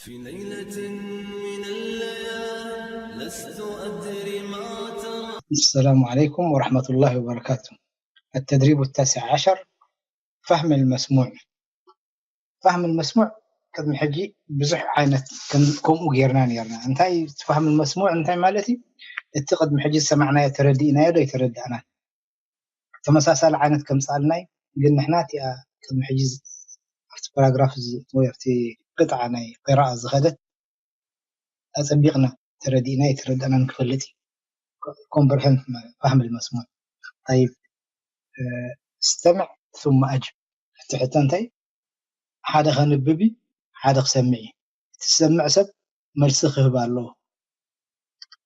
في ليلة من الليالي لست أدري ما ترى. السلام عليكم ورحمة الله وبركاته. التدريب التاسع عشر، فهم المسموع. فهم المسموع ቅድሚ ሕጂ ብዙሕ ዓይነት ከም- ከምኡ ጌርና ነርና። እንታይ እቲ فهم المسموع እንታይ ማለት እዩ? እቲ ቅድሚ ሕጂ ዝሰማዕናዮ ተረዲእናዮ ዶ ኣይተረዳእናን? ተመሳሳሊ ዓይነት ከምፅኣልና እዩ። ግን ንሕና እቲኣ ቅድሚ ሕጂ ዝ- ኣብቲ ፓራግራፍ ዝ- ወይ ኣብቲ ቅጥዓ ናይ ቅራኣ ዝኸደት ኣፀቢቕና ተረዲእና ኣይተረዳእናን ክፈልጥ እዩ። ኮምፕርሄንድ فهم المسموع። طيب، እ፣ استمع ثم أجب። እቲ ሕቶ እንታይ? ሓደ ከንብብ እዩ፣ ሓደ ክሰምዕ እዩ። እቲ ዝሰምዕ ሰብ መልሲ ክህብ ኣለዎ።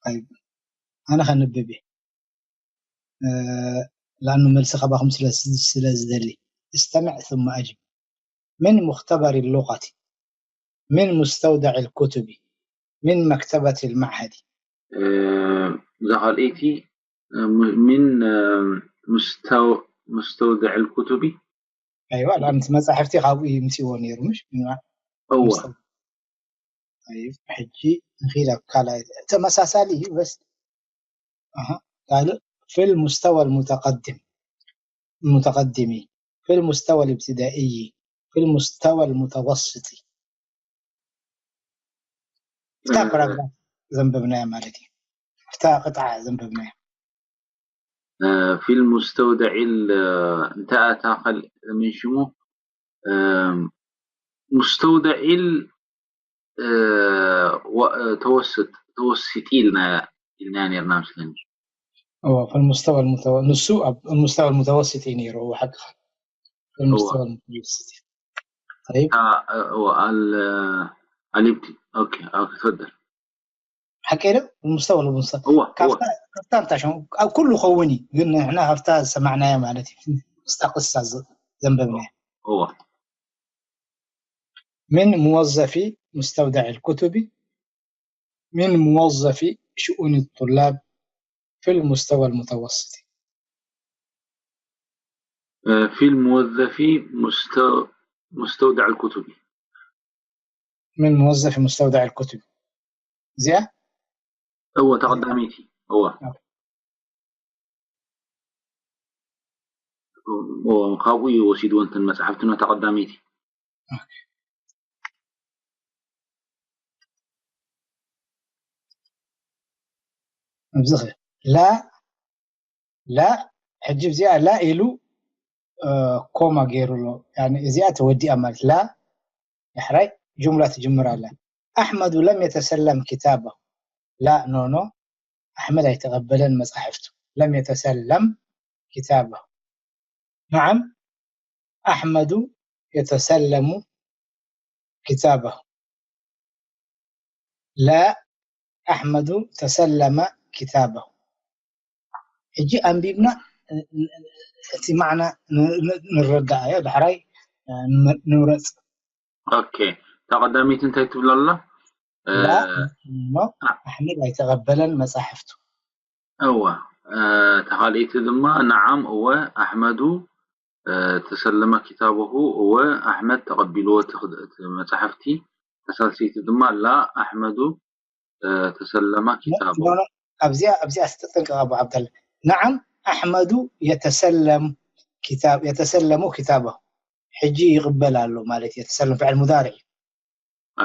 طيب፣ ኣነ ከንብብ እየ። እ፣ لأنه መልሲ ካባኹም ስለ ስለ ዝደሊ። استمع ثم أجب. من مختبر اللغة، من مستودع الكتب، من مكتبة المعهد. እዛ ካልኣይቲ ምን مستودع الكتب. ኣይዋ፣ ለኣንቲ መጻሕፍቲ ካብኡ ይምፅዎ ነይሩ፣ ምሽ? እወ طيب، ሕጂ ንኺድ ኣብ ካልኣይ ተመሳሳሊ እዩ፣ በስ ኣሃ፣ ካልእ في المستوى المتقدم، المتقدم، في المستوى الابتدائي، في المستوى المتوسط። እታ ፓራግራፍ ዘንበብናያ ማለት እዩ። እታ ቅጥዓ ዘንበብናያ። في المستودع ال- እንታይ ኣታ ካልእ ምን ሽሙ مستودع ال- ተወስጥ ተወሲጢ ኢልና ኢልና ነርና ምስለኒ እዎ في المستوى المتو ንሱ ኣብ المستوى المتوسط እዩ ነይሩ። እዎ ሓቅኻ في المستوى المتوسط። طيب እዎ ال الابت اوكي اوكي تفضل ሓቀይ ዶ? المستوى المتوسط እዎ እዎ ካብታ ካብታ እንታሸም ኣብ ኩሉ ኸውን እዩ፣ ግን ንሕና ካብታ ዝሰማዕናያ ማለት እዩ። ምስታ ቅሳ ዘ- ዘንበብናያ እዎ من موظفي مستودع الكتب، من موظفي شؤون الطلاب في المستوى المتوسط. في الموظفي مستو مستودع الكتب من موظفي مستودع الكتب. እዚኣ እዎ ተቐዳሚቲ እዎ ኦኬ። እዎ ካብኡ እዩ ወሲድዎ እንትን መፅሓፍትና ተቐዳሚቲ ኣብዚ ኸ ላ ላ ሕጂ እዚኣ ላ ኢሉ እ፣ ኮማ ገይሩ ኣሎ። ያኒ እዚኣ ተወዲኣ ማለት ላ ዳሕራይ ጁምላ ትጅምር ኣላ። ኣሕመዱ ለም የተሰለም ኪታበሁ። ላ ኖ ኖ ኣሕመድ ኣይተቐበለን መጻሕፍቱ። ለም የተሰለም ኪታበሁ። نعم أحمد يتسلم كتابه. لا أحمد تسلم كتابه. ሕጂ ኣንቢብና እቲ ማዕና ንረዳኣዮ ዳሕራይ ንምረፅ። ኦኬ፣ እታ ቀዳመይቲ እንታይ ትብል ኣላ? ላ እሞ ኣሕመድ ኣይተቐበለን መፃሕፍቱ። እወ፣ እታ ካልኣይቲ ድማ ነዓም እወ ኣሕመዱ ተሰለመ ኪታበሁ፣ እወ ኣሕመድ ተቐቢልዎ እቲ መፃሕፍቲ። እታ ሳልሰይቲ ድማ ላ ኣሕመዱ ተሰለመ ኪታበሁ። ኣብዚኣ ኣብዚኣ ስተጠንቀቕ ኣቡ ዓብደላ። ነዓም ኣሕመዱ የተሰለም ኪታብ የተሰለሙ ኪታበሁ፣ ሕጂ ይቕበል ኣሎ ማለት እዩ። የተሰለም ፍዕል ሙዳርዕ እዩ።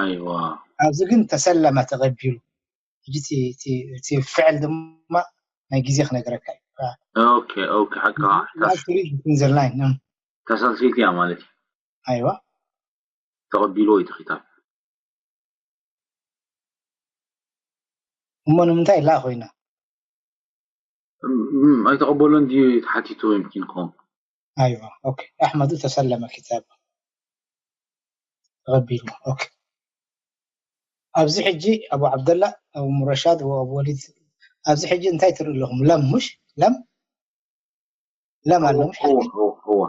ኣይዋ ኣብዚ ግን ተሰለመ ተቐቢሉ። ሕጂ እቲ- እቲ- እቲ ፍዕል ድማ ናይ ግዜ ክነግረካ እዩ። ኦኬ ኦኬ ሓቅኻ ትሪድ ዘላይን ተሳልሰይቲ እያ ማለት እዩ። ኣይዋ ተቐቢሉ እቲ ክታብ እሞ ንምንታይ ላ ኮይና? እም፣ ኣይተቐበሎን ድዩ ተሓቲቱ ይምኪን ክኸውን? ኣይዋ ኦኬ። ኣሕመዱ ተሰለመ ኪታብ ተቐቢሉ። ኦኬ ኣብዚ ሕጂ ኣቡ ዓብደላ፣ ኣቡ ሙረሻድ፣ ኣቡ ወሊድ ኣብዚ ሕጂ እንታይ ትርኢ ኣለኹም? ለም ሙሽ ለም ለም ኣሎ ሙሽ እወ እወ እወ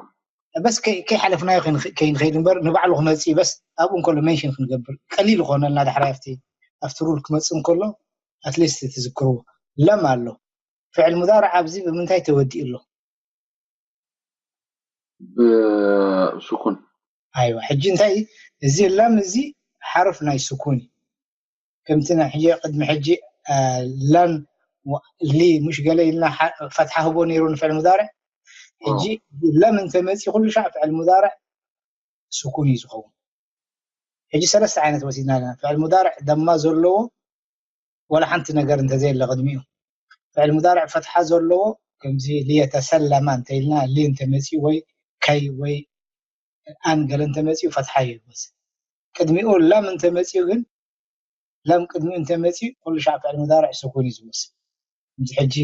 በስ ከይ- ከይሓለፍናዮ ከይንኸ- ከይንኸይድ እምበር ንባዕሉ ክመፅእ እዩ። በስ ኣብኡ እንከሎ ሜንሽን ክንገብር ቀሊል ይኾነልና። ዳሕራይ ኣብቲ ኣብቲ ሩል ክመፅእ እንከሎ ኣትሊስት ትዝክርዎ ለም ኣሎ። ፍዕል ሙዳርዕ ኣብዚ ብምንታይ ተወዲኡ ኣሎ? ብሱኩን ኣይዋ ሕጂ እንታይ እዩ? እዚ ለም እዚ ሓርፍ ናይ ስኩን እዩ። ከምቲ ናይ ሕጂ፣ ቅድሚ ሕጂ፣ እ፣ ለን ወ-፣ ሊ፣ ምሽ ገለ ኢልና ሓ-፣ ፈትሓ ህቦ ነይሩ ንፍዕል ሙዳርዕ። ሕጂ ለም እንተመፂ ኩሉ ሻዕ ፍዕል ሙዳርዕ ስኩን እዩ ዝኸውን። ሕጂ ሰለስተ ዓይነት ወሲድና ኣለና። ፍዕል ሙዳርዕ ደማ ዘለዎ፣ ወላ ሓንቲ ነገር እንተዘየለ ቅድሚኡ። ፍዕል ሙዳርዕ ፈትሓ ዘለዎ፣ ከምዚ ሊየተሰለማ እንተኢልና፣ ሊ እንተመፂኡ ወይ ከይ ወይ ኣን ገለ እንተመፂኡ ፈትሓ እዩ ዝወስድ። ቅድሚኡ ለም እንተመፂኡ ግን፣ ለም ቅድሚኡ እንተመፂኡ፣ ኩሉ ሻዕ ፍዕል ሙዳርዕ ስኩን እዩ ዝወስድ። ከምዚ ሕጂ፣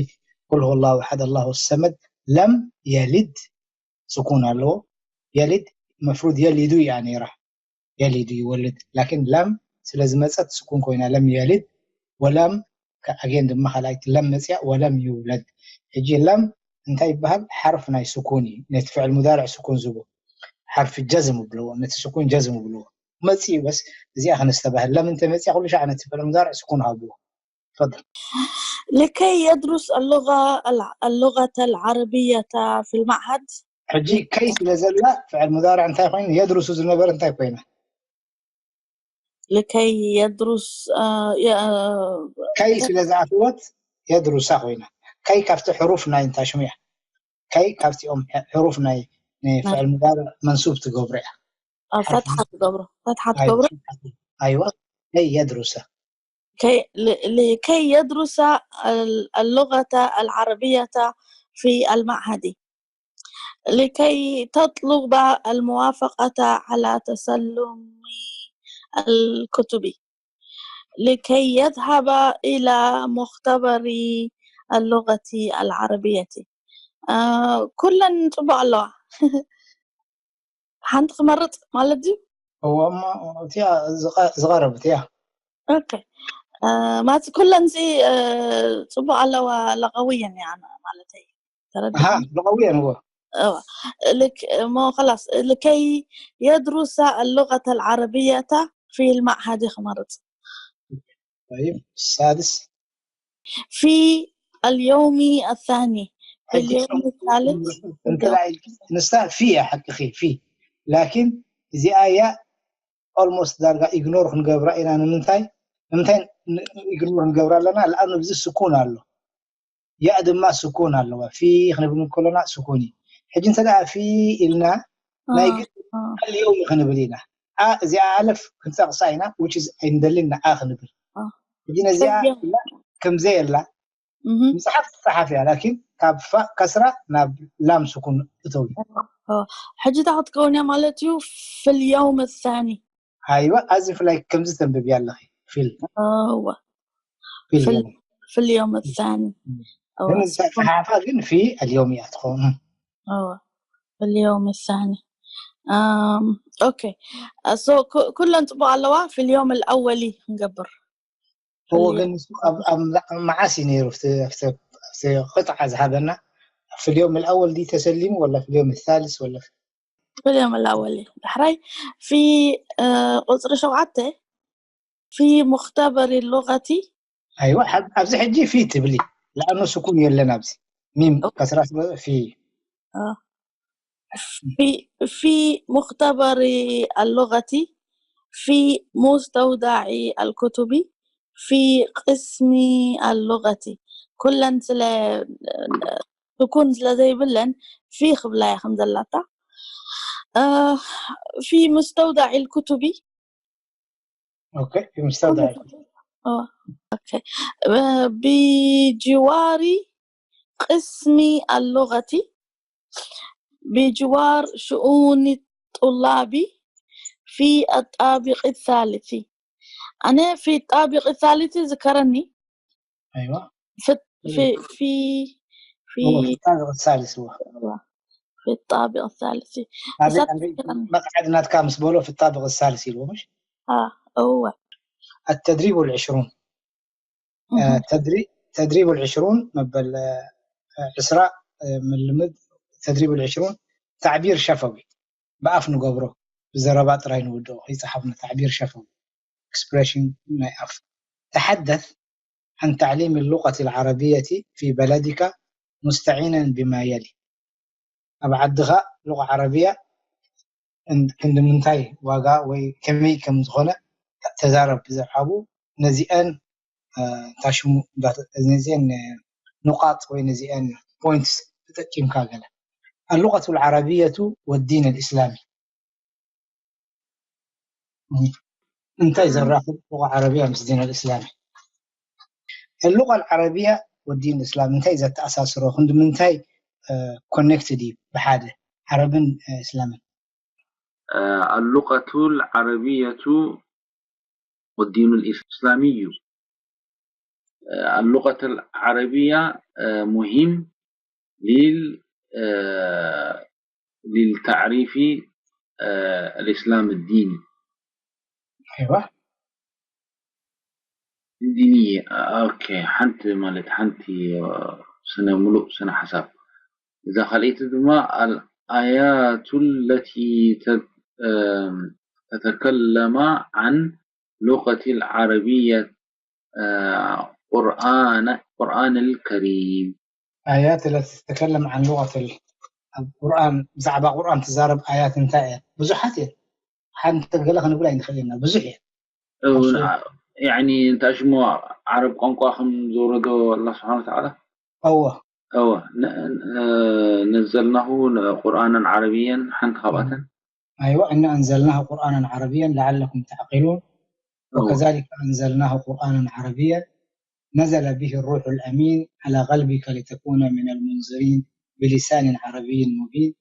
ቁል ሁወ ላሁ ኣሓድ ኣላሁ ሰመድ፣ ለም የሊድ ስኩን ኣለዎ። የሊድ መፍሩድ የሊዱ እያ ነይራ። የሊዱ ይወልድ። ላኪን ለም ስለ ዝመፀት ስኩን ኮይና፣ ለም የሊድ ወለም ከ-፣ ኣጌን ድማ ካልኣይቲ ለም መፅያ፣ ወለም ይውለድ። ሕጂ ለም እንታይ ይበሃል? ሓርፍ ናይ ስኩን እዩ። ነቲ ፍዕል ሙዳርዕ ስኩን ዝህቦ ሓርፍ ጀዝም ይብልዎ፣ ነቲ ስኩን ጀዝም ይብልዎ። መፅዩ በስ እዚኣ ከነስተባህል። ለም እንተ መፅያ ኩሉ ሻዕ ነቲ ፍዕል ሙዳርዕ ስኩን ሃብዎ። ተፈضل። لكي يدرس اللغة الع-، اللغة العربية في المعهد። ሕጂ ከይ ስለ ዘላ ፍዕል ሙዳርዕ እንታይ ኮይኑ? የድሩሱ ዝነበረ እንታይ ኮይና? لكي يدرس، آه، ي-، آه، ከይ ስለ ዝኣተወት የድሩሳ ኮይና። ከይ ካብቲ ሕሩፍ ናይ እንታይ ሽሙ እያ? ከይ ካብቲኦም ሕ-፣ ሕሩፍ ናይ፣ ናይ ናይ ፍዕል ሙዳርዕ መንሱብ ትገብሮ እያ። آه، ሓርፍ فتحة تقبره، فتحة أيوة، تقبره. فتحة. أيوة. كي يدرس. كي، ل-، لكي يدرس ال-، اللغة العربية في المعهد، لكي تطلب الموافقة على تسلم الكتب، لكي يذهب إلى مختبر اللغة العربية. آه، ኩለን ጽቡቕ ኣለዋ። ሓንቲ ክመርጽ ማለት ድዩ? እዎ፣ እሞ እቲኣ ዝቐ-፣ ዝቐረብት እያ። ኦኬ። እ፣ ማለት ኩለን ሲ፣ እ፣ ጽቡቕ ኣለዋ፣ ለቐውየን እያ ማለተይ። ተረዲእካ? ኣሃ፣ ለቐውየን፣ እዎ። እዋ። ልክ፣ እሞ خلاص፣ لكي يدرس اللغة العربية في المعهد ክመርጽ። طيب، السادس. في اليوم الثاني، في ሕጂ اليوم الثالث. እንተ ደኣ ኢልኪ፣ ንሳ ፊ እያ ሓቅኺ፣ ፊ። ላኪን እዚኣ እያ ኦልሞስት ዳርጋ ኢግኖር ክንገብራ ኢና። ንምንታይ? ንምንታይ ን-፣ ኢግኖር ንገብራ ኣለና? ለኣኑ ኣብዚ ስኩን ኣሎ። ያእ ድማ ስኩን ኣለዋ። ፊ ክንብል እንከሎና ስኩን እዩ። ሕጂ እንተ ደኣ ፊ ኢልና፣ ናይ ኣዎ፣ ግድ ኣዎ። ኣልየውም ክንብል ኢና። ኣ፣ እዚኣ ኣለፍ ክንጠቕሳ ኢና፣ which is ኣይንደልን ንኣ ክንብል። ኣዎ። ሕጂ ነዚኣ ከምዚኣ። ኢላ፣ ከምዘየላ፣ እህ። ምጽሓፍ ትጸሓፍ እያ፣ ላኪን ካብ ፋእ ከስራ ናብ ላም ስኩን እተው እዩ። ኣዎ። ሕጂ እንታይ ክትከውን እያ ማለት እዩ? في اليوم الثاني. ኣይዋ፣ ኣዚ ፍላይ ከምዚ ተንብብያ ኣለኺ፣ ፊል። እወ። ፊል في ال-، ገለ። في اليوم الثاني. እም። እወ፣ ግን እዚ ስኩን። ኣጸሓሕፋ ግን ፊ ኣልየውም እያ ትኸውን። እወ። في اليوم الثاني. ኣም፣ ኦኬ። ሶ፣ ኩ-፣ ኩለን ጽቡቕ ኣለዋ። في اليوم الأول ክንገብር። እዎ፣ في ግን ንሱ ኣብ፣ ኣብ መዓስ እዩ ነይሩ ኣብቲ፣ ኣብቲ፣ ኣብቲ ቅጥዓ ዝሃበና? في اليوم الأول ድዩ ተሰሊሙ ወላ في اليوم الثالث ወላ في اليوم الأول። ዳሕራይ في፣ እ፣ ቁጽሪ ሸውዓተ في مختبر اللغة. ኣይዋ፣ ሓብ-፣ ኣብዚ ሕጂ ፊ ትብሊ። ለኣኑ ስኩን የለን ኣብዚ። ሚም ኦ። ከስራ ስለ ፊ። እ። في، في مختبر اللغة، في مستودع الكتب، في قسم اللغة. ኩለን ስለ ስኩን ስለ ዘይብለን ፊ ክብላ እየ ከም ዘላታ። እ፣ في مستودع الكتب። ኦኬ፣ في مستودع الكتب. ኦ፣ ኦኬ። እ፣ بجوار قسم اللغة، بجوار شؤون الطلاب في الطابق الثالث. ኣነ في الطابق الثالث ዝከረኒ። ኣይዋ። في، في، في، في እዎ፣ في الطابق الثالث እዎ። في الطابق الثالث. ኣበይ፣ እሳት ኣበይ ትከረኒ። መቕዓድ ናትካ ምስ በሎ في الطابق الثالث ኢልዎ፣ ምሽ? አ፣ እወ። التدريب العشرون. እህ። ተድሪ-፣ ተድሪብ ልዕሽሩን መበል፣ እ፣ ዕስራ፣ እ፣ ምልምድ ተድሪብ ልዕሽሩን ታዕቢር ሸፈዊ ብኣፍ ንገብሮ፣ ብዘረባ ጥራይ ንውድኦ፣ ከይጸሓፍና ታዕቢር ሸፈዊ፣ ኤክስፕሬሽን ናይ ኣፍ። ተሓደት عن تعليم اللغة العربية في بلدك مستعينا بما يلي. ኣብ ዓድኻ ሉቓ ዓረብያ እን-፣ ክንዲ ምንታይ ዋጋ ወይ ከመይ ከም ዝኾነ ተዛረብ ብዛዕባኡ ነዚአን ታሽሙ ነዚአን ንቃጥ ወይ ነዚአን ፖይንትስ ተጠቂምካ ገለ اللغة العربية والدين الإسلامي እንታይ ዘራኽብ اللغة العربية ምስ دين الإسلامي اللغة العربية والدين الإسلامي እንታይ ዘተኣሳስሮ ክንዲ ምንታይ ኮኔክትድ እዩ ብሓደ ዓረብን እስላምን اللغة العربية والدين الإسلامي اللغة العربية مهم لل للتعريف الإسلام الديني أيوة دينية أوكي حنت مالت حنت سنة ملؤ سنة حساب إذا خليت دماء الآيات التي تتكلم عن لغة العربية قرآن قرآن الكريم آيات التي تتكلم عن لغة القرآن ብዛዕባ ቁርኣን ትዛረብ ኣያት እንታይ እየን ብዙሓት እየን ሓንቲ ገለ ክንብል ኣይንኽእል ኢና ብዙሕ እየን يعني እንታይ ሽሞ ዓረብ ቋንቋ ከም ዝወረዶ ኣላ ስብሓን ተዓላ እወ እወ ነዘልናሁ ቁርኣንን ዓረብየን ሓንቲ ካብኣተን أيوة إنا أنزلناه قرآنا عربيا لعلكم تعقلون وكذلك أنزلناه قرآنا عربيا نزل به الروح الأمين على قلبك لتكون من المنذرين بلسان عربي مبين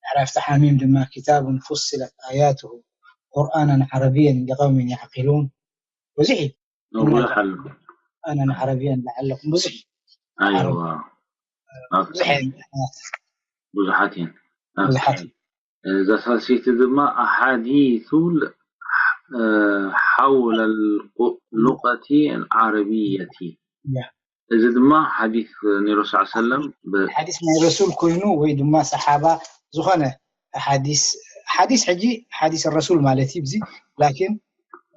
ምዕራፍ ሓሚም ድማ كتاب فصلت آياته قرآنا عربيا لقوم يعقلون ብዙሕ እዩ ብዙሕ ኣሎ قرآنا عربيا لعلكم ብዙሕ እዩ ኣይዋ ብዙሕ እዩ ብዙሓት እየን ብዙሓት እዛ ሳልሰይቲ ድማ ኣሓዲቱ ሓውለ ሉቀቲ ዓረብየቲ ያ እዚ ድማ ሓዲስ ነይሩ ስ ሰለም ሓዲስ ናይ ረሱል ኮይኑ ወይ ድማ ሰሓባ ዝኾነ ሓዲስ ሓዲስ ሕጂ ሓዲስ ረሱል ማለት እዩ እዚ ላኪን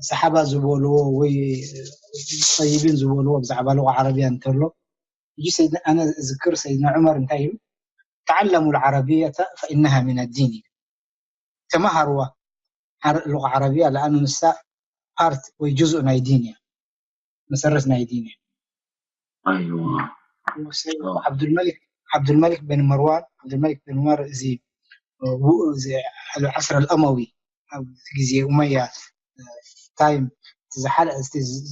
ሰሓባ ዝበልዎ ወይ ጠይብን ዝበልዎ ብዛዕባ ሉቃ ዓረብያ እንተሎ ሕጂ ሰይድና ኣነ ዝክር ሰይድና ዑመር እንታይ ኢሉ تعلموا العربية فإنها من الدين እዩ ተማሃርዋ ሉቃ ዓረብያ ለኣኑ ንሳ ፓርት ወይ ጁዝእ ናይ ዲን እያ መሰረት ናይ ዲን እያ ኣይዋ ዓብዱልመሊክ ዓብዱልመሊክ ብን መርዋን ዓብዱልመሊክ ብን ዑመር እዚ ዓስር ኣልኣማዊ ኣብ ግዜ ኡመያ ታይም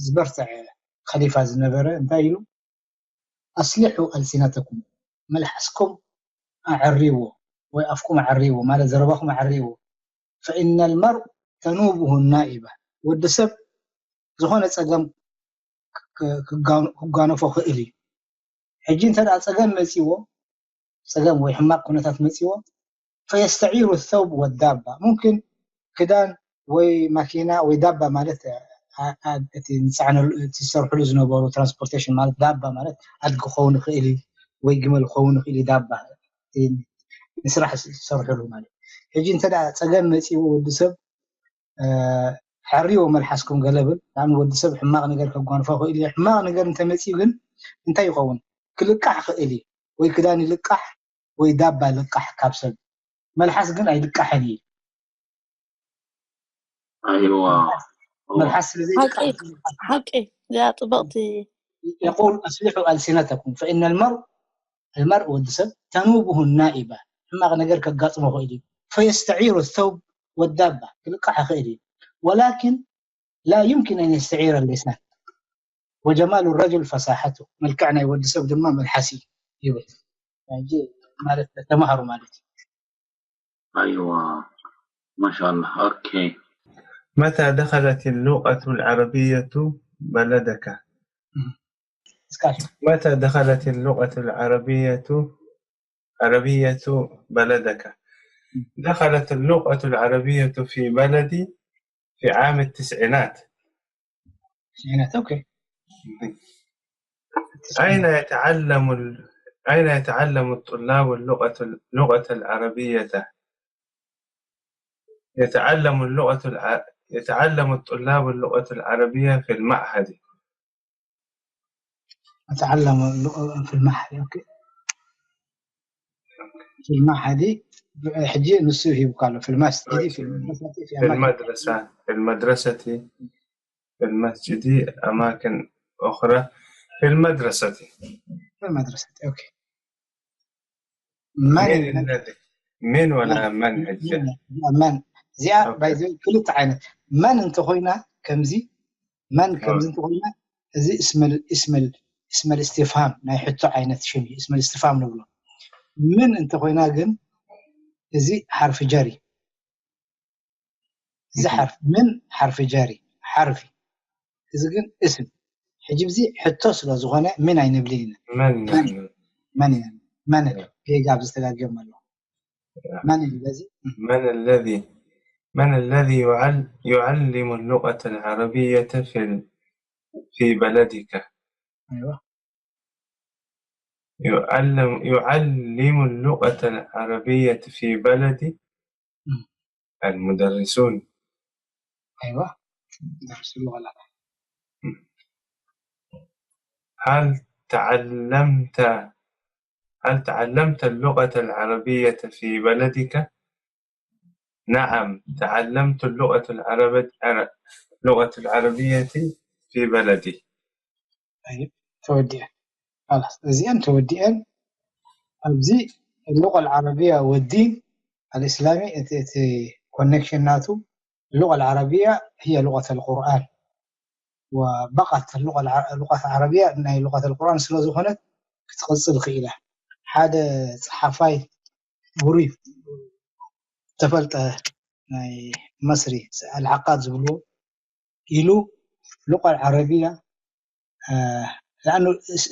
ዝበርትዕ ከሊፋ ዝነበረ እንታይ ኢሉ ኣስሊሑ ኣልሲነተኩም መልሓስኩም ኣዕርይዎ ወይ ኣፍኩም ኣዕርይዎ ማለት ዘረባኹም ኣዕርይዎ فإن المرء تنوبه النائبة ወዲ ሰብ ዝኾነ ፀገም ክጋነፎ ክእል እዩ ሕጂ እንተ ፀገም መፂዎ ፀገም ወይ ሕማቅ ኩነታት መፂዎ فيستعير الثوب والدابة ممكن ክዳን ወይ ማኪና ወይ ዳባ ማለት እቲ ዝፀዓነሉ እቲ ዝሰርሕሉ ዝነበሩ ትራንስፖርቴሽን ማለት ዳባ ማለት ኣድጊ ክኸውን ይኽእል እዩ ወይ ግመል ክኸውን ይኽእል እዩ ዳባ ንስራሕ ዝሰርሕሉ ማለት ሕጂ እንተ ፀገም መፂዎ ወዲ ሰብ ሓርዎ መልሓስኩም ገለብል ን ወዲ ሰብ ሕማቕ ነገር ከጓንፎ ክእል እዩ ሕማቕ ነገር እንተመፅኡ ግን እንታይ ይኸውን ክልቃሕ ክእል እዩ ወይ ክዳን ይልቃሕ ወይ ዳባ ልቃሕ ካብ ሰብ መልሓስ ግን ኣይልቃሕን እዩ ኣይዋ መልሓስ ስለዘይልቃሕ ሓቂ እዚኣ ፅብቕቲ يقول أصلحوا ألسنتكم فإن المرء المرء ወዲ ሰብ تنوبه النائبة ሕማቕ ነገር ከጋጥሞ ክእል እዩ فيستعير الثوب والدابة ክልቃሕ ይኽእል እዩ ولكن لا يمكن أن يستعير اللسان وجمال الرجل فصاحته መልክዕ ናይ ወዲ ሰብ ድማ መልሓስ እዩ ይብል ሕጂ ማለት ተማሃሩ ማለት እዩ ኣይዋ ማሻ ኣላህ ኦኬ متى دخلت اللغة العربية بلدك؟ እስካሽ متى دخلت اللغة العربية عربية بلدك؟ دخلت اللغة العربية في بلدي في عام التسعينات. تسعينات أوكي أين يتعلم ال... أين يتعلم الطلاب اللغة اللغة العربية؟ يتعلم اللغة الع... يتعلم الطلاب اللغة العربية في المعهد. أتعلم اللغة في المعهد أوكي في المعهد ሕጂ ንሱ ሂብካ ኣሎ في المسجد في المدرسة في في المدرسة في المدرسة في المسجد أماكن أخرى في المدرسة. في المدرسة. Okay. من من الذي من ولا من هجة من እዚኣ ባይዘ ክልተ ዓይነት መን እንተኮይና ከምዚ መን ከምዚ እንተኮይና እዚ እስመል እስመል እስመል استفهام ናይ ሕቶ ዓይነት ሽም እዩ እስመል استفهام ንብሎ ምን እንተኮይና ግን እዚ ሓርፊ ጀር እዩ እዚ ሓርፊ ምን ሓርፊ ጀር እዩ ሓርፊ እዚ ግን እስም ሕጂ ብዚ ሕቶ ስለ ዝኾነ ምን ኣይንብልን ኢና من መን መን ጌጋ ኣብ ዝተጋገም ኣሎ መን እዩ በዚ من الذي من الذي يعل يعلم اللغة العربية في ال- في بلدك أيوة. يعلم يعلم اللغة العربية في بلدي مم. المدرسون أيوة. درس اللغة العربية. هل تعلمت هل تعلمت اللغة العربية في بلدك؟ نعم، تعلمت اللغة العربية اللغة العربية في بلدي. طيب. ተወዲአ خلاص እዚአን ተወዲአን ኣብዚ اللغة العربية والدين الإسلامي እቲ ኮኔክሽን ናቱ اللغة العربية هي لغة القرآن وبقت اللغة العربية ናይ لغة القرآن ስለ ዝኾነት ክትቕፅል ክኢላ ሓደ ፀሓፋይ ውሩይ ተፈልጠ ናይ መስሪ ኣልዓቃድ ዝብልዎ ኢሉ لغة العربية لأنه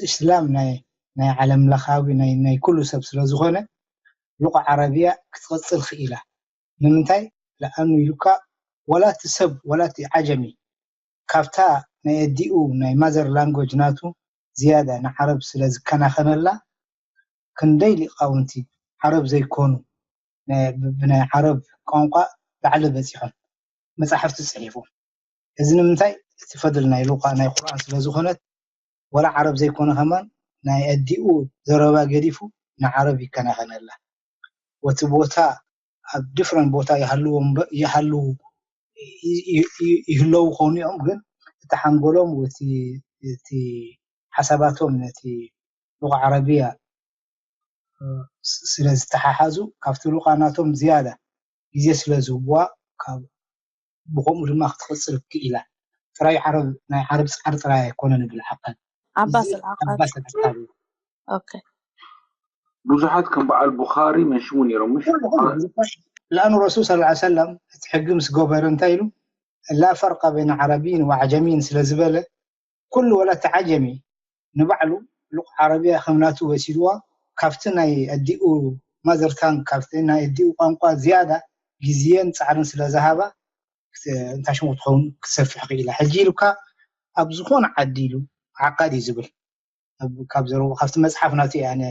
እስላም ናይ ናይ ዓለም ለኻዊ ናይ ናይ ኩሉ ሰብ ስለ ዝኾነ لغة العربية ክትቕፅል ክኢላ ንምንታይ لأنه ኢሉካ ወላ እቲ ሰብ ወላ እቲ ዓጀሚ ካብታ ናይ ኣዲኡ ናይ mother language ናቱ ዝያዳ ንዓረብ ስለ ዝከናኸነላ ክንደይ ሊቃውንቲ ዓረብ ዘይኮኑ ብናይ ዓረብ ቋንቋ ላዕሊ በፂሖም መፃሕፍቲ ፅሒፎም እዚ ንምንታይ እቲ ፈድል ናይ ሉቃ ናይ ቁርኣን ስለ ዝኾነት ወላ ዓረብ ዘይኮነ ከማን ናይ ኣዲኡ ዘረባ ገዲፉ ንዓረብ ይከናኸነላ ወቲ ቦታ ኣብ different ቦታ ይሃልዎ ይሃልዉ ይህለዉ ከውኑ እዮም ግን እቲ ሓንጎሎም እቲ ሓሳባቶም ነቲ ሉቃ ዓረብያ ስለ ዝተሓሓዙ ካብቲ ሉቃ ናቶም ዝያዳ ግዜ ስለ ዝህብዋ ካብ ብከምኡ ድማ ክትቕፅል ክኢላ ጥራይ ዓረብ ናይ ዓረብ ፃዕሪ ጥራይ ኣይኮነን ይብል ዓቃል ዓባስ ኣልዓቃል ዓባስ ኣልዓቃል ኦኬ ብዙሓት ከም በዓል ቡኻሪ መንሽሙ ነይሮም ምሽ لأن الرسول صلى الله عليه وسلم እቲ ሕጊ ምስ ገበረ እንታይ ኢሉ لا فرق بين عربي وعجمي ስለ ዝበለ ኩሉ ወላ እቲ ዓጀሚ ንባዕሉ ሉቕ ዓረብያ ከም ናቱ ወሲድዋ ካብቲ ናይ ኣዲኡ mother tongue ካብቲ ናይ ኣዲኡ ቋንቋ ዝያዳ ግዜን ፃዕርን ስለ ዝሃባ እንታይ ሽሙ ክትኸውን ክትሰፍሕ ክኢላ ሕጂ ኢሉካ ኣብ ዝኾነ ዓዲ ኢሉ ዓቃድ እዩ ዝብል ካብ ዘረቡ ካብቲ መፅሓፍ ናቱ እየ ኣነ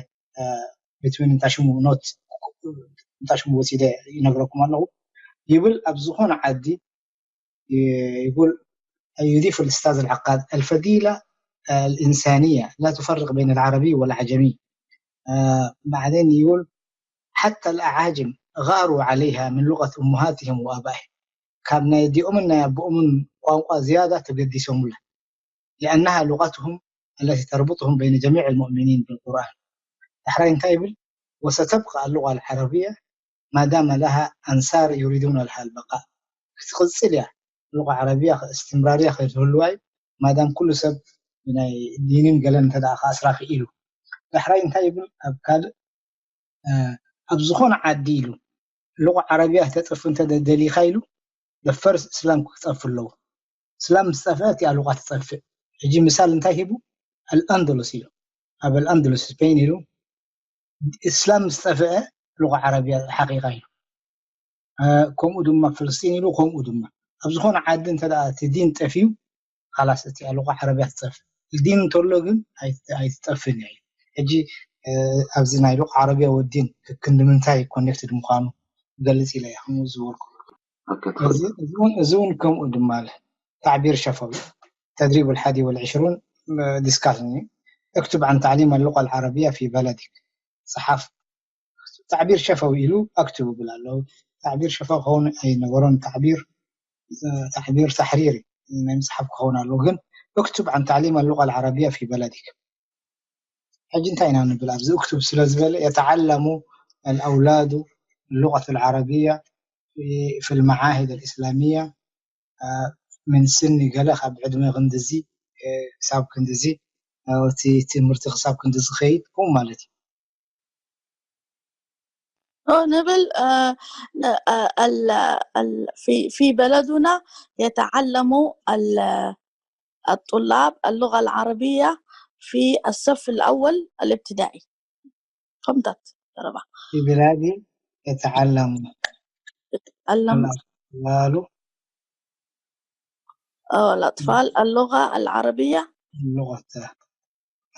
between እንታይ ሽሙ note እንታይ ሽሙ ወሲደ ይነግረኩም ኣለኹ ይብል ኣብ ዝኾነ ዓዲ يقول يضيف الأستاذ العقاد الفضيلة الإنسانية لا تفرق بين العربي والعجمي بعدين يقول حتى الأعاجم غاروا عليها من لغة أمهاتهم وآبائهم ካብ ናይ ኣዲኦምን ናይ ኣቦኦምን ቋንቋ ዝያዳ ተገዲሶምላ لأنها لغتهم التي تربطهم بين جميع المؤمنين بالقرآن ዳሕራይ እንታይ ይብል وستبقى اللغة العربية ما دام لها أنصار يريدون لها البقاء ክትቕፅል እያ ሉቃ ዓረብያ እስትምራርያ ክህልዋ እዩ ማዳም ኩሉ ሰብ ናይ ዲንን ገለን እንተ ከኣስራ ክኢሉ ዳሕራይ እንታይ ይብል ኣብ ካልእ ኣብ ዝኾነ ዓዲ ኢሉ ሉቃ ዓረብያ ክተጥፍ እንተ ደሊኻ ኢሉ the first እስላም ክጠፍ ኣለዎ እስላም ምስ ጠፍአ እቲኣ ሉቃ ትጠፍእ ሕጂ ምሳል እንታይ ሂቡ ኣልኣንደሉስ ኢሉ ኣብ ኣልኣንደሉስ ስፔን ኢሉ እስላም ምስ ጠፍአ ሉቃ ዓረብያ ሓቂቃ ኢሉ ከምኡ ድማ ፍልስጢን ኢሉ ከምኡ ድማ ኣብ ዝኾነ ዓዲ እንተ እቲ ዲን ጠፍዩ ካላስ እቲ ሉቃ ዓረብያ ትጠፍእ ዲን እንተሎ ግን ኣይትጠፍን እያ ሕጂ ኣብዚ ናይ ሉቃ ዓረብያ ወዲን ክንዲ ምንታይ ኮኔክትድ ምዃኑ ገልጽ ኢለ እየ ከምኡ ዝበልኩ እዚ እውን ከምኡ ድማ ኣለ تعبير شفوي تدريب الحادي والعشرون ديسكاسني اكتب عن تعليم اللغة العربية في بلدك صحف تعبير شفوي له اكتب ብላ ኣለዉ تعبير شفوي ክኸውን ኣይነበሮን تعبير تعبير تحريري ናይ ምፅሓፍ ክኸውን ኣለዎ። ግን اكتب عن تعليم اللغة العربية في بلدك. ሕጂ እንታይ ኢና ንብል ኣብዚ اكتب ስለ ዝበለ يتعلم الأولاد اللغة العربية في في المعاهد الإسلامية من ስኒ ገለ ካብ ዕድመ ክንድዚ ክሳብ ክንድዚ እቲ ትምህርቲ ክሳብ ክንዲ ዝኸይድ ከምኡ ማለት እዩ። ንብል في في بلدنا يتعلم الطلاب اللغة العربية في الصف الأول الابتدائي. ከምታት ዘረባ في بلادي يتعلم الم... الأطفال أو الأطفال اللغة العربية اللغة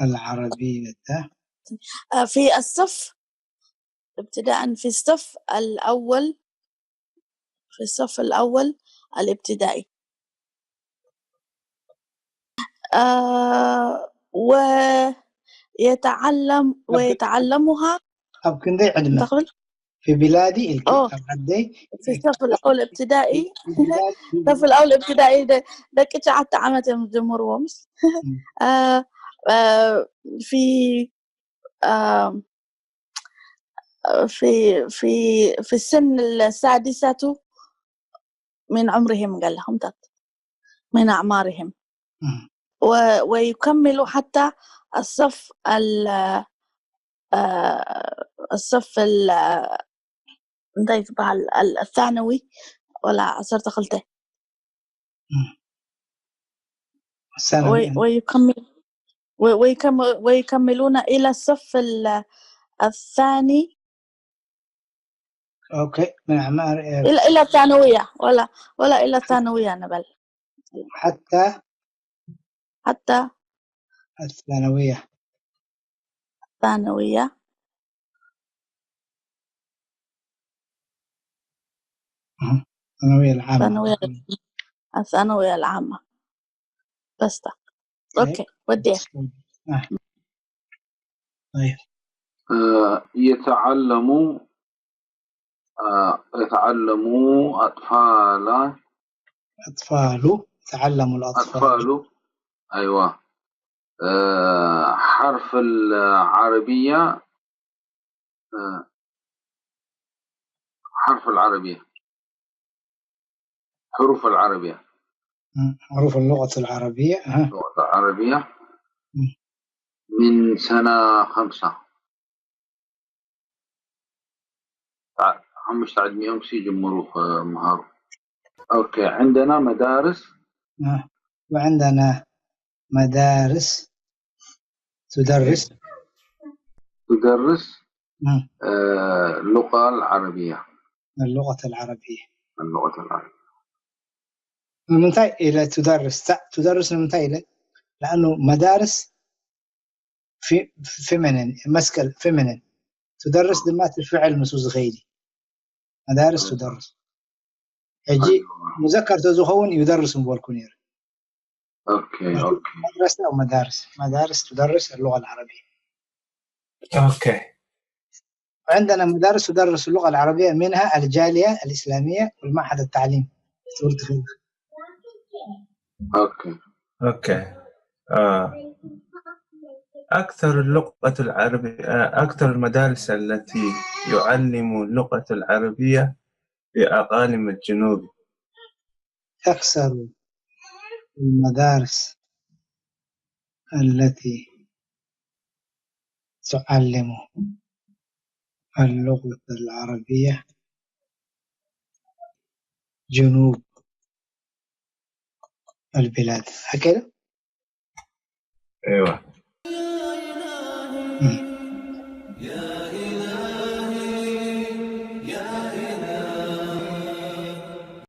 العربية في الصف ابتداء في الصف الأول في الصف الأول الابتدائي آه ويتعلم ويتعلمها ኣብ ክንደይ ዕድመ في بلادي ኢልኪ ኣብ ዓደይ في الصف الأول ابتدائي الصف الأول ابتدائي ደቂ ትሽዓተ ዓመት እዮም ዝጀምርዎ ምስ في في في في السن السادسة من عمرهم قال لهم تط من أعمارهم و ويكملوا حتى الصف ال الصف ال እንታይ ዝበሃል الثانوي ولا عصرت خلته الثانوي ويكمل ويكملون إلى الصف الثاني أوكي من أعمار إلى إلى الثانوية ولا ولا إلى الثانوية نبل حتى حتى الثانوية الثانوية الثانوية العامة الثانوية الثانوية العامة بس أوكي وديها آه. طيب آه، يتعلم آه، يتعلم أطفال أطفال تعلم الأطفال أطفال أيوة آه، حرف العربية آه، حرف العربية حروف العربية حروف اللغة العربية اللغة العربية من سنة خمسة ሓሙሽተ ዕድሚኦም ሲ ጀምሩ ክምሃሩ أوكي عندنا مدارس وعندنا مدارس تدرس تدرس اللغة العربية اللغة العربية اللغة العربية ንምንታይ ኢለ ትደርስ ትደርስ ንምንታይ ኢለ لأنه مدارس في فيمينين መስቀል فيمينين ትደርስ ድማ እቲ ፍዕል ምስኡ ዝኸይድ እዩ مدارس تدرس ሕጂ ሙዘከር ተዝኸውን ይደርስ ምበልኩ ነይሩ أوكي أوكي مدرسة أو مدارس مدارس تدرس اللغة العربية أوكي عندنا مدارس تدرس اللغة العربية منها الجالية الإسلامية والمعهد التعليم أوكي أوكي آه. أكثر اللغة العربية آه، أكثر المدارس التي يعلم اللغة العربية في أقاليم الجنوب أكثر المدارس التي تعلم اللغة العربية جنوب البلاد هكذا؟ أيوة